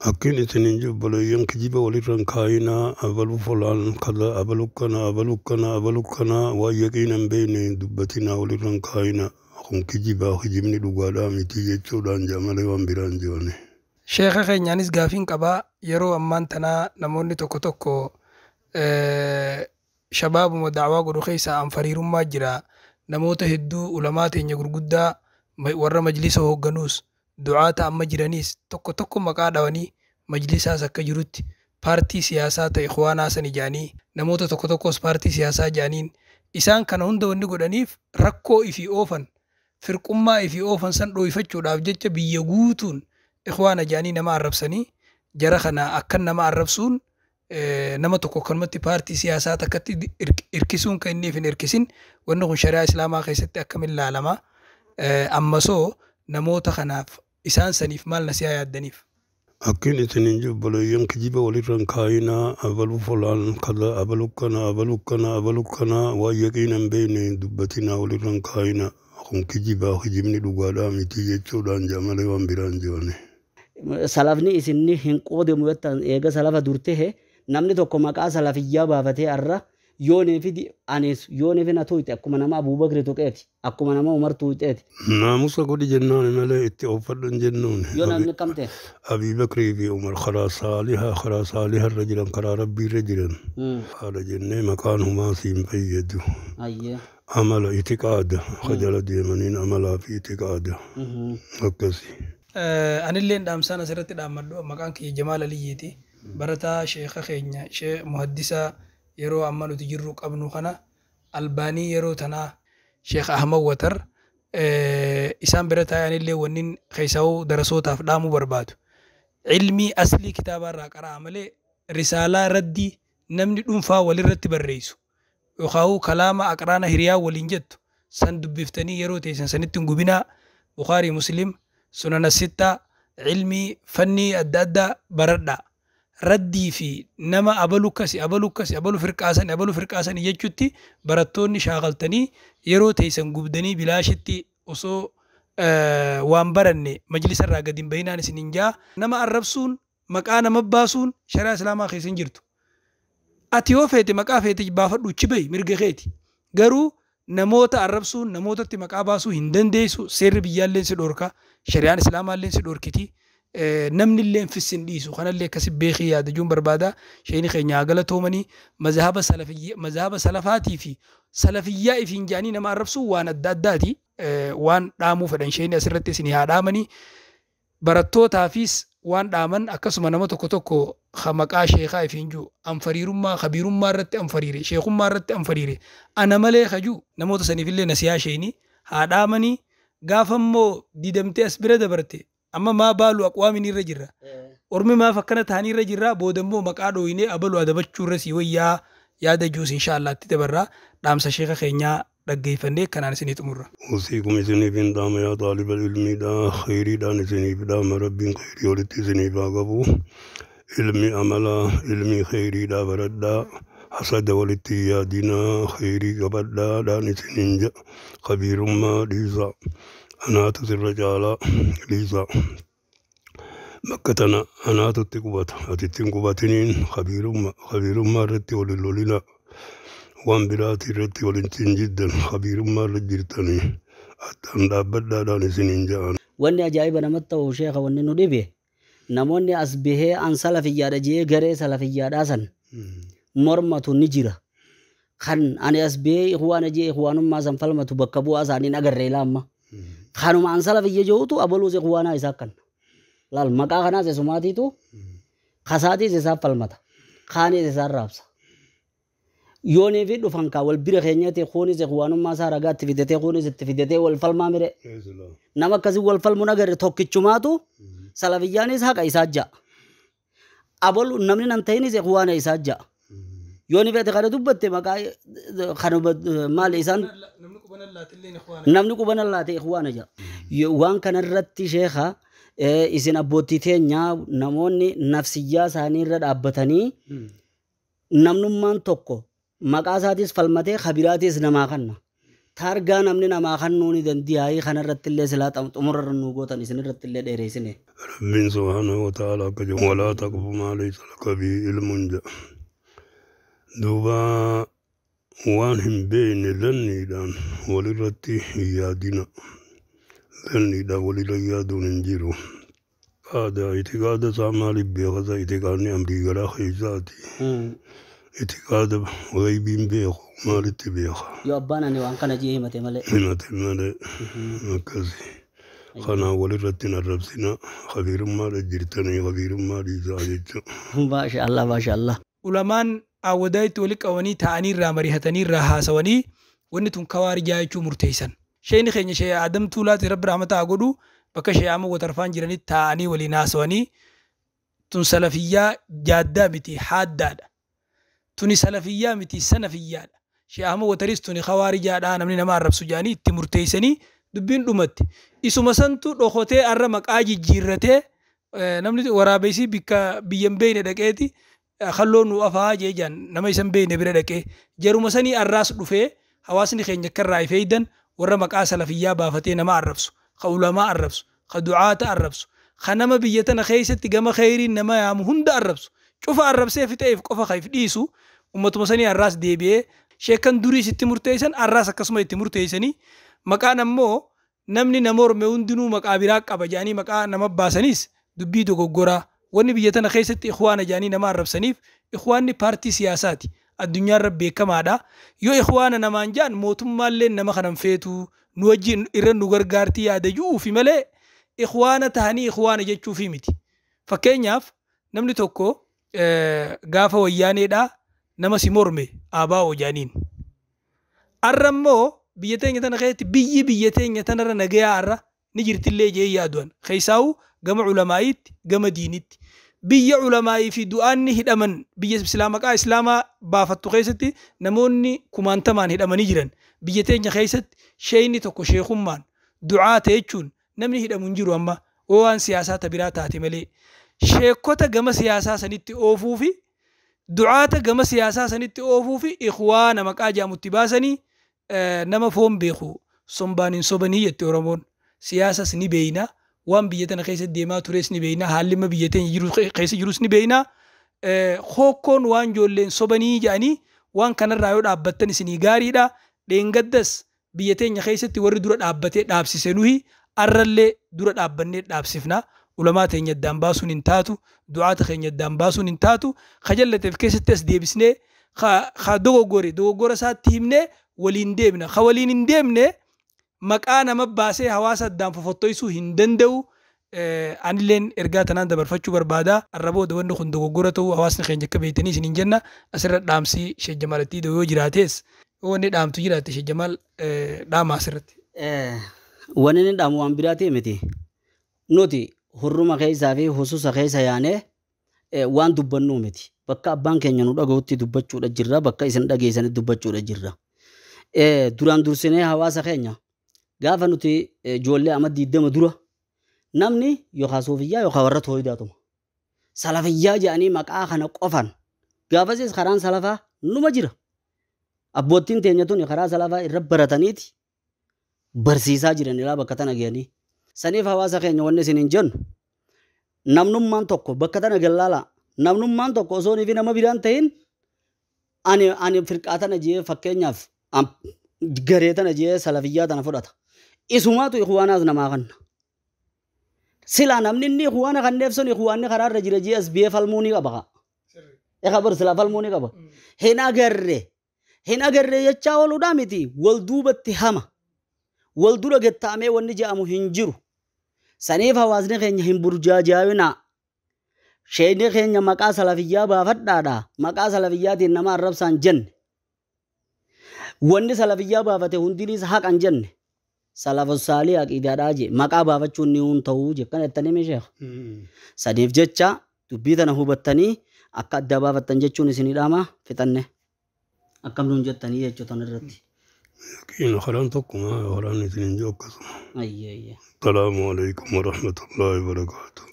Akkin isinin jiru obboleeyyan, kijiba walirra hin kaayinaa. Abalu fulaan kaza, abalu kana, abalu kana, abalu kana, waan yaqiina hin beekne hin dubbatinaa, walirra hin kaayinaa. Kun kijiba, kijibni dhugaadhaa miti jechuudhaan ja'a malee waan biraa hin ji'ani. Sheekha keenya, anis gaafiin qaba. Yeroo ammaan tanaa namoonni tokko tokko, shabaabuma da'waa godhu keessaa anfariirummaa jira. Namoota hedduu, ulamaa teenya gurguddaa, warra majlisa hoogganuus, du'aata amma jiraniis tokko tokko maqaa dhawanii, majlisaas akka jirutti paartii siyaasaa ta'e ikhwaanaa san ijaanii, namoota tokko tokkos paartii siyaasaa jaaniin. Isaan kana hunda wanni godhaniif rakkoo ifii oofan, firqummaa ifii oofan san dhooyfachuudhaaf jecha biyya guutuun ikhwaana jaanii nama arrabsanii. Jara kana akkan nama arrabsuun, nama tokko akkanumatti paartii siyaasaa takkatti irkisuun kan inni hin irkisin, wanni kun shari'aa islaamaa keessatti akkamiin laalama? Ammasoo namoota kanaaf, isaan saniif maal nasihaa yaaddaniif? Akkin isinin jiru obboleeyyan, kijiba walirra hin kaayinaa. Abalu fulaan kaza, abalu kana, abalu kana, abalu kana, waan yaqiina hin beekne hin dubbatinaa, walirra hin kaayinaa. Kun kijiba, kijibni dhugaadhaa miti jechuudhaan ja'a malee waan biraa hin ji'ani. Salafni isinni hin qoodamu jettan, eega salafa dur tahe, namni tokko maqaa salafiyyaa baafatee arra yoonii fi anis yoonii fi na tuyxe, akkuma nama Abuubakri tuqeeti, akkuma nama Umar tuyxeeti. Naamusa godhi jennaan malee itti oofadhu hin jennuun. Yoo namni kam ta'e. Abii Bakrii fi Umar karaa saalihaa, karaa saalihaa irra jiran, karaa Rabbii irra jiran. Haadha jennee maqaan humaa siin fayyadu. Amala itiqaada ka jala deemaniin, amalaa fi itiqaada akkasi. Anilleen dhaamsaan asirratti dhaammadhu, maqaan kiyya Jamaal Aliyyiiti. Barataa sheeka keenya, shee muhaddisaa yeroo amma nuti jirru qabnu kana, Albaanii yeroo tanaa, Sheekh Ahmad Watar, isaan bira taa'ee anillee wannin keessaa'uu darasootaaf dhaamuu barbaadu. Ilmii aslii kitaabaarraa qara'a malee risaalaa raddii namni dhuunfaa walirratti barreessu yookaan kalaama aqraana hiriyaa waliin jettu san dubbiftanii yeroo teessan sanitti hin gubinaa. Bukaarii, Muslim, Sunana Sittaa, ilmii fannii adda addaa baradhaa. Raddii fi nama abalu akkasi, abalu akkasi, abalu firqaasani, abalu firqaasani jechutti barattoonni shaakaltanii yeroo teessan gubdanii bilaashitti osoo waan baranne majlisa irraa gadi hin bahinaan isin hin jaa. Nama arrabsuun, maqaa nama baasuun shari'aa islaamaa keessa hin jirtu. Ati yoo feete maqaa feete baafadhu, achi bahi, mirga keeti. Garuu namoota arrabsuun, namootatti maqaa baasuu hin dandeessu. Seerri biyyaallee si dhorka, shari'aan islaamaallee si dhorkiti. Namni illee fissin dhiisu kanallee akkasi beekii yaadachuun barbaada. Sheeni keenya haa galatoomanii. Mazhaba salafiyyaa, mazhaba salafaatii fi salafiyyaa ifiin jedhanii nama arrabsuun waan adda addaati. Waan dhaamuu fedhan sheeni asirratti isin haa dhaamanii. Barattootaafis waan dhaaman, akkasuma nama tokko tokko ka maqaa sheekaa ifiin jiru, anfariirummaa kabiirummaa irratti anfariire, sheekummaa irratti anfariire, ana malee kajuu, namoota saniifillee nasiyaa sheeni haa dhaamanii. Gaafa immoo didamtee as bira dabarte, amma maa baalu aqwaamin irra jirra, ormi maaf akkana ta'anii irra jirra, booda immoo maqaa dhooyinee abalu adabachuu irra sii wayyaa yaada juus insha Allah itti dabarraa. Dhaamsa sheeka keenyaa dhaggeeffannee kanaan isinii xumurra. Usiikum isiniif hin dhaama, yaa xaaliba ilmiidha, khayriidhaan isiniif dhaama. Rabbiin khayrii walitti isiniif haa qabu. Ilmi amalaa, ilmi khayriidha baradhaa. Hasada walitti hin yaadinaa, khayrii qabadhaadhaan isiniin jedha. Kabiirummaa dhiisa, anaatu sirra caalaa dhiisa. Bakka tana anaatu itti qubata, ati itti hin qubatiniin. Kabiirummaa, kabiirummaa irratti walin lolina, waan biraati irratti walin hin jiddan. Kabiirummaa irra jirtanii addaan dhaabbadhaadhaan isiniin ja'an. Wanni ajaa'iba namatti ta'u, sheeka, wanni nu dhibe, namoonni as bahee an salafiyyaadha jee garee salafiyyaadhaa san mormatu ni jira. Kan ani as bahee ikhwaana jee ikhwaanummaa san falmatu bakka bu'aa isaanii hin agarre ilaa amma. Kanuma an salafiyya jehutu abaluus ikhwaanaa isaa kan. Laal, maqaa kanaas isumaatiitu kasaatiis isaaf falmata. Kaanis isaan raabsa. Yoonii fi dhufan kaa wal bira keenyatti, kunis ikhwaanummaa isaa ragaa itti fidatee, kunis itti fidatee wal falmaa mire. Nama akkasii wal falmuun agarre. Tokkichumaatu salafiyyaanis haqa isaa ja'a. Abalu namni nan ta'inis ikhwaana isaa ja'a. Yoo ni feete kana dubbatte, maqaa kana maali isaan namni quban laate ikhwaana ja'a. Waan kanarratti, sheeka, isin abbootii teenyaa, namoonni nafsiyyaa isaanii irra dhaabbatanii namnummaan tokko maqaa isaatis falmatee kabiraatis namaa kanna. Taargaa namni namaa kennuu ni dandi'a. Kanarratti illee silaa xumurarra nuu gootan isinirratti illee dheereessine. Rabbiin subhaanahu wa ta'ala akka jedhu walaa taqfu maa laysa laka bihi ilmun jedha. Duuba waan hin beekne zanniidhaan walirratti hin yaadina. Zanniidhaan walirra yaaduun hin jiru. Qaada itiqaada isaa maaliif beekasa itiqaadni amrii garaa keessaati. Itiqaada ghaybiin beeku maalitti beeka? Yoo abbaan ani waan kana jee himate malee. Himate malee akkasi. Kanaan walirratti hin arrabsina. Kabiirummaadha jirtanii kabiirummaa dhiisaa jechuudha. Maasha Allah maasha Allah. Ulamaan awwadaayitti walitti qabanii taa'anii irraa mari'atanii irraa haasawanii wanni tun kawaarijaa jechuu murteessan. Sheeyni keenya Shee Adam Tuulaati Rabbi rahmata haa godhu bakka Shee Ahmad Watarfaan jiranitti taa'anii waliin haasawanii tun salafiyyaa jaaddaa miti haaddaadha. Tuni salafiyyaa miti sanafiyyaadha. Shee Ahmad Wataris tuni kawaarijaadha namni nama arrabsu jedhanii itti murteessanii dubbiin dhumatti. Isuma santu dhokotee arra maqaa jijjiirratee namni waraabessi bikka biyya hin beekne dhaqeeti kalloo nu afaa jee jaan nama isa hin beekne bira dhaqee jaruma sanii arraas dhufee hawaasni keenya akka irraa ifeeydan warra maqaa salafiyyaa baafatee nama arrabsu ka ulamaa arrabsu ka du'aata arrabsu ka nama biyya tana keessatti gama kheyriin nama yaamu hunda arrabsu cufa arrabsee fixeef qofa ka if dhiisu ummatuma sanii arraas deebi'ee sheekan duriis itti murteessan arraas akkasuma itti murteessanii maqaan ammoo namni nama orme hundinuu maqaa biraa qaba jedhanii maqaa nama baasanis dubbii dogoggoraa. Wanni biyya tana keessatti ikhwaana jedhanii nama arrabsaniif ikhwaanni paartii siyaasaati. Addunyaarra beekamaadha. Yoo ikhwaana namaan jedhan mootummaallee nama kanan feetu nu wajjin irra nu gargaartii yaada ju'uufi malee ikhwaana tahanii ikhwaana jechuufi miti. Fakkeenyaaf namni tokko gaafa wayyaaneedha nama si morme ABO jedhaniin. Arra immoo biyya teenya tana keessatti biyyi biyya teenya tanarra nagayaa arra ni jirtillee jee yaadu'an. Keessaa'u gama ulamaa'iitti gama diinitti. Biyya ulamaa'ii fi du'aanni hidhaman biyya maqaa islaamaa baafattu keessatti namoonni kumaantamaan hidhamanii jiran. Biyya teenya keessatti sheeyni tokko sheekummaan du'aa ta'e jechuun namni hidhamu hin jiru amma waan siyaasaa ta biraa taate malee. Sheekota gama siyaasaa sanitti oofuu fi du'aata gama siyaasaa sanitti oofuu fi ikhwaana maqaa jedhamutti baasanii nama foon beeku sombaan hin sobanii jette Oromoon. Siyaasas ni beeyna. Waan biyya tana keessa deemaa tures ni beeyna. Haalli amma biyya teenya jiru keessa jirus ni beeyna. Hookkoon waan ijoolleen sobanii jedhanii waan kanarraa yoo dhaabbattan isinii gaariidha. Dheengaddas biyya teenya keessatti warri dura dhaabbatee dhaabsise nuhi arrallee dura dhaabbannee dhaabsifna. Ulamaa teenya addaan baasuun hin taatu. Du'aata keenya addaan baasuun hin taatu. Kajallateef keessatti as deebisnee ka dogoggore dogoggora isaatti himnee waliin deemna. Ka waliin hin deemne maqaa nama baasee hawaasa addaan fofottoysuu hin danda'u. Anilleen ergaa tanaan dabarfachuu barbaada. Arra booda wanni kun dogoggora ta'uu hawaasni keenya akka beektanii isiniin jenna. Asirra dhaamsi Sheekh Jamaalatti yoo jiraates wanni dhaamtu jiraate Sheekh Jamaal dhaama asirratti. Wanni inni dhaamu waan biraa ta'e miti. Nuti hurruma keessaa fi hususa keessa yaanee waan dubbannuu miti. Bakka abbaan keenya nu dhaga'utti dubbachuudha jirra. Bakka isin dhageessanitti dubbachuudha jirra. Duraan dursinee hawaasa keenya gaafa nuti ijoollee amma 20 dura namni yookaan suufiyyaa yookaan warra tooyidaatuma. Salafiyyaa jedhanii maqaa kana qofan gaafasis karaan salafaa numa jira. Abboottiin teenya tuni karaa salafaa irra barataniiti barsiisaa jiran ilaa bakka tana ga'anii. Saniif hawaasa keenya wanni isin hin jennu namnummaan tokko bakka tana gallaalaa namnummaan tokko osoo fi nama biraan ta'in ani firqaa tana jee fakkeenyaaf garee tana jee salafiyyaa tana fudhata. Isumaatu ikhwaanaas namaa kanna. Silaa namni inni ikhwaana kanneef sun ikhwaanni karaarra jira jee as biyee falmuu ni qaba. Egaa bar silaa falmuu ni qaba. Hin agarre jechaa ooluudhaa miti wal duubatti hama. Wal dura gattaamee wanni jedhamu hin jiru. Saniif hawaasni keenya hin burjaajaa'inaa. Sheekni keenya maqaa salafiyyaa baafadhaadha. Maqaa salafiyyaatiin nama arrabsaan jenne. Wanni salafiyyaa baafate hundinis haqan jenne. Salafu saalii aqiidaadhaa jee maqaa baafachuun ni hun ta'uu jee kan jettanii mee sheekh. Saniif jecha dubbii tana hubattanii akka adda baafattan jechuun isinii dhaama fixanne. Akkam nuun jettanii jechuu tan irratti. Yaqiin karaan tokkuma karaan isin hin jiru akkasuma. Ayyee. Salaamu alaikum warahmatullahi wabarakaatuh.